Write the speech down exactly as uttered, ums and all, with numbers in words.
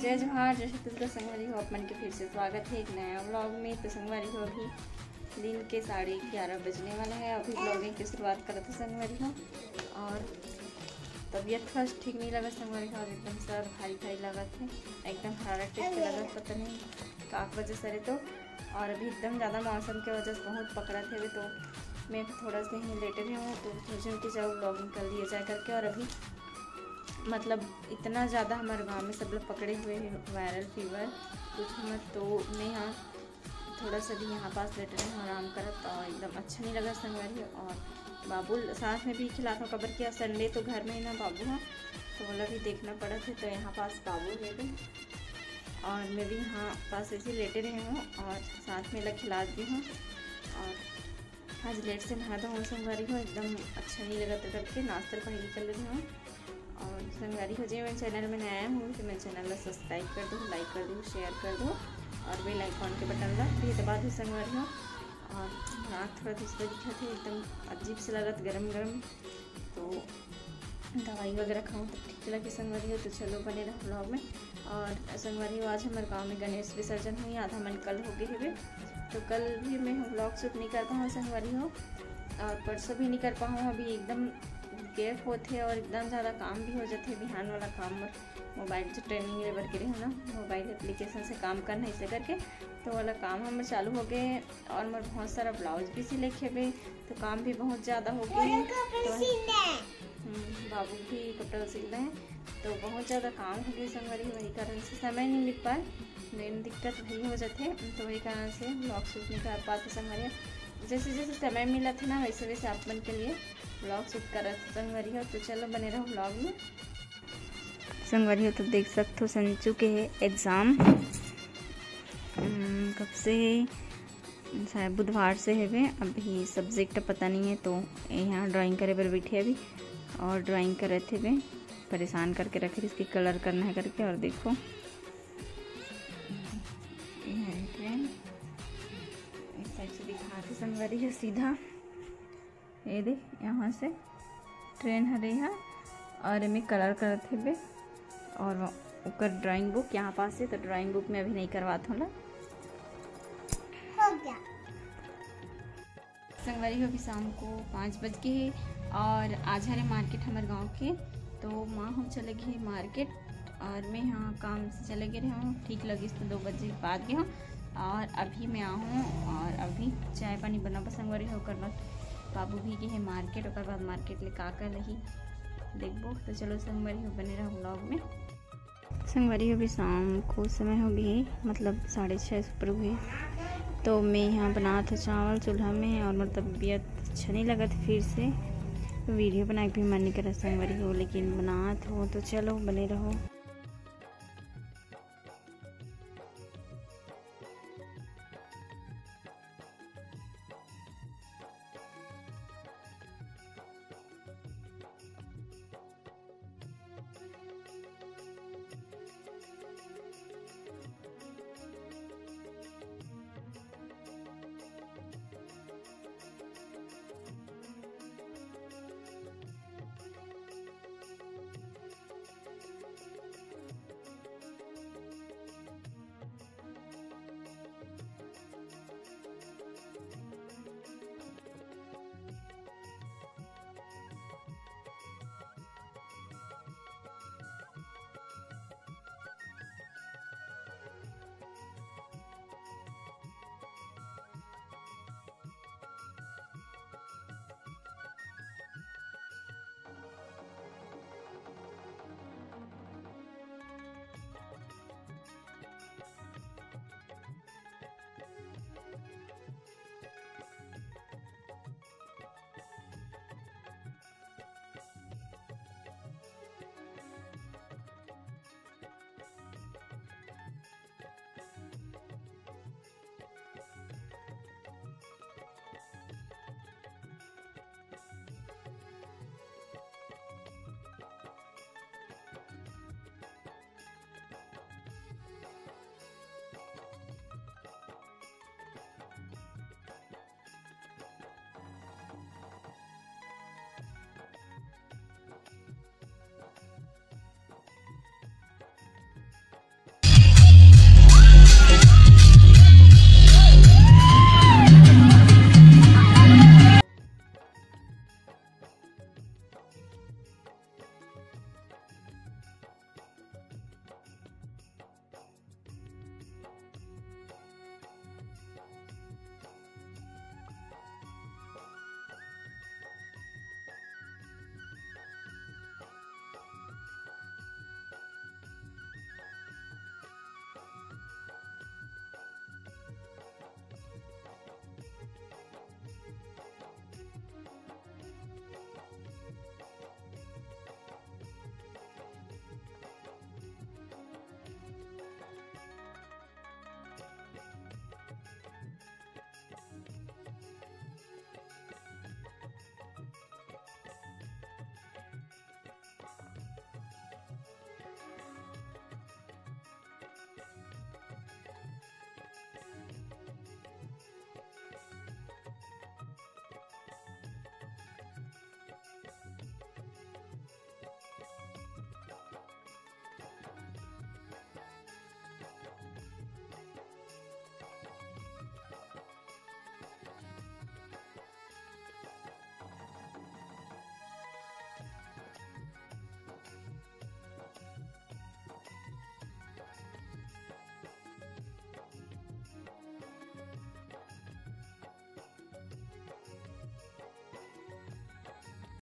जय जोहार, जय छत्तीसगढ़ संगवारी हो, आप मन के फिर से स्वागत है एक नया व्लॉग में। तो संगवारी हो, अभी दिन के साढ़े ग्यारह बजने वाला है, अभी व्लॉगिंग की शुरुआत करत है संगवारी हो। और तबीयत थोड़ा ठीक नहीं लगा संगवारी हो, एकदम सर भारी भारी लगत है, एकदम हरारत टाइप के लगत, पता नहीं का वजह से रे। तो और अभी एकदम ज़्यादा मौसम के वजह से बहुत पकड़त है, तो मैं थोड़ा सा ही लेटे रहे हूँ, तो सोचे कि चलो व्लॉगिंग कर लिया जाए करके। और अभी मतलब इतना ज़्यादा हमारे गांव में सब लोग पकड़े हुए हैं वायरल फीवर, कुछ मत। तो मैं यहाँ थोड़ा सा भी यहाँ पास लेटे रहे हूँ आराम करत, और एकदम अच्छा नहीं लगा संगवारी। और बाबू साथ में भी खिलात हूँ, काबर कि आज संडे तो घर में ही ना बाबू है, तो ओला भी देखना पड़त है। तो यहाँ पास बाबू है भी, और मैं भी यहाँ पास ऐसे लेटे रहे हूँ और साथ में ला खिलात भी हूँ। और आज लेट से नहा धोऊँ संगवारी हो, एकदम अच्छा नहीं लगत करके नाश्ता पहले कर लेते हूँ। और संगवारी हो, जे मैं चैनल में नया हूँ तो मैं चैनल ला सब्सक्राइब कर दो, लाइक कर दो, शेयर कर दो और बेल आइकॉन के बटन ला भी दबा दो संगवारी हो। और हाथ थोड़ा दूसरा दिखा थे, एकदम अजीब से लगत गरम गरम, तो दवाई वगैरह खाऊँ तो ठीक लगे संगवारी हो। तो चलो बने रहो व्लॉग में। और संगवारी हो, आज हमारे गांव में गणेश विसर्जन हुई, आधा मन कल हो गए हवे, तो कल भी मैं व्लॉग शूट नहीं कर पाऊँ संगवारी हो, और परसों भी नहीं कर पाऊँ। अभी एकदम गैप होते और एकदम ज़्यादा काम भी हो जाते, बिहान वाला काम और मोबाइल जो ट्रेनिंग लेबर के रहे ना, मोबाइल एप्लीकेशन से काम करना इसे करके, तो वाला काम हमर चालू हो गए। और मोर बहुत सारा ब्लाउज भी सिले के हवे, तो काम भी बहुत ज़्यादा हो गए। तो हम्म, बाबू भी कपड़ा सिलना है, तो बहुत ज़्यादा काम हो गए संगवारी, वही कारण से समय नहीं मिल पाए। मेन दिक्कत वही हो जाते, तो वही कारण से व्लॉग शूट नहीं कर पाते संगवारी। जैसे जैसे समय मिला था ना, वैसे वैसे आप मन के लिए व्लॉग शूट करत संगवारी हो। तो चलो बने रहो व्लॉग में। संगवारी हो, तो देख सकत हो संचू के है एग्जाम, कब से है, शायद बुधवार से हवे। अभी सब्जेक्ट पता नहीं है, तो यहाँ ड्राइंग करे बर बैठे अभी और ड्राइंग करत हवे, परेशान करके रखे इसके कलर करना है करके। और देखो, ये है ट्रेन, इस टाइप से दिखा के संगवारी हो सीधा ये दे, यहाँ से ट्रेन हरे हा और एमे कलर करत हेबे। और ओकर ड्राइंग बुक यहाँ पास है, तो ड्राइंग बुक में अभी नहीं करवात होला। हो गया। संगवारी हो, अभी शाम को पाँच बज के है और आज हरे मार्केट हमारे गांव के, तो माँ हम चले गए मार्केट और मैं यहाँ काम से चले गए रहे हूँ, ठीक लगिस तो दो बजे बाद गए हूँ। और अभी मैं आहूँ और अभी चाय पानी बनाबो संगवारी हो, ओकर बाद बाबू भी गए हैं मार्केट, ओकर बाद मार्केट ले का का लही देखबो। तो चलो संगवारी हो, बने रहो व्लॉग में। संगवारी हो, अभी शाम को समय हो गए, मतलब साढ़े छः से ऊपर हुए, तो मैं यहाँ बनात हूँ चावल चूल्हा में और मोर तबीयत अच्छा नहीं लगत फिर से, तो वीडियो बनाए के भी मन नहीं करत संगवारी हो, लेकिन बनात हूँ, तो चलो बने रहो।